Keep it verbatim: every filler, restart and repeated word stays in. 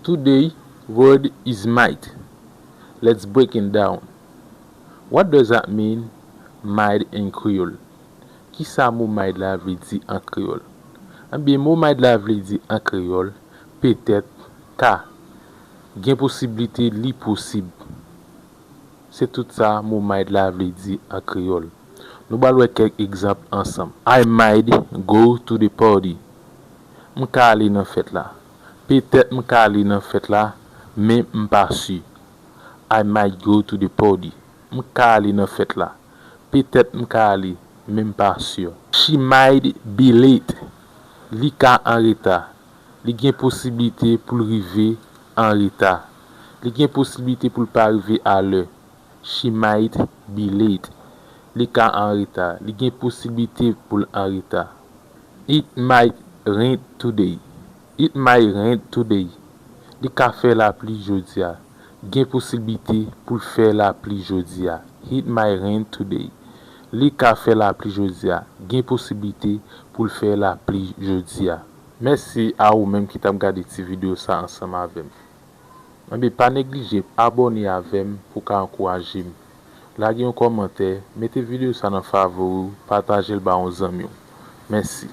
Today word is might. Let's break it down. What does that mean, might in Creole? Kisa mo might la vle di an kreyòl? Ebyen, mo might la vle di an kreyòl, petèt, ka, gen posiblite, li posib. Se tout sa mo might la vle di an kreyòl. Nou pral wè kèk egzanp ansanm. I might go to the party. M ka ale nan fèt la. Petèt m ka ale nan fèt la, men m pa si. I might go to the party. M ka ale nan fèt la. Petèt m ka ale, men m pa si. She might be late. Li ka an reta. Li gen posiblite pou l rive an reta. Li gen posiblite pou l pa rive alè. She might be late. Li ka an reta. Li gen posiblite pou l an reta. It might rain today. It might rain today. Li ka fè lapli jodi a. Gen posiblite pou l fè lapli jodi a. It might rain today. Li ka fè lapli jodi a. Gen posiblite pou l fè lapli jodi a. Mèsi a ou menm ki t ap gade ti videyo sa ansanm avè m. Ebyen, pa neglije abòne avè m pou w ka ankouraje m. Lage yon kòmantè, mete videyo sa nan favori w, pataje l ba yon zanmi w. Mèsi.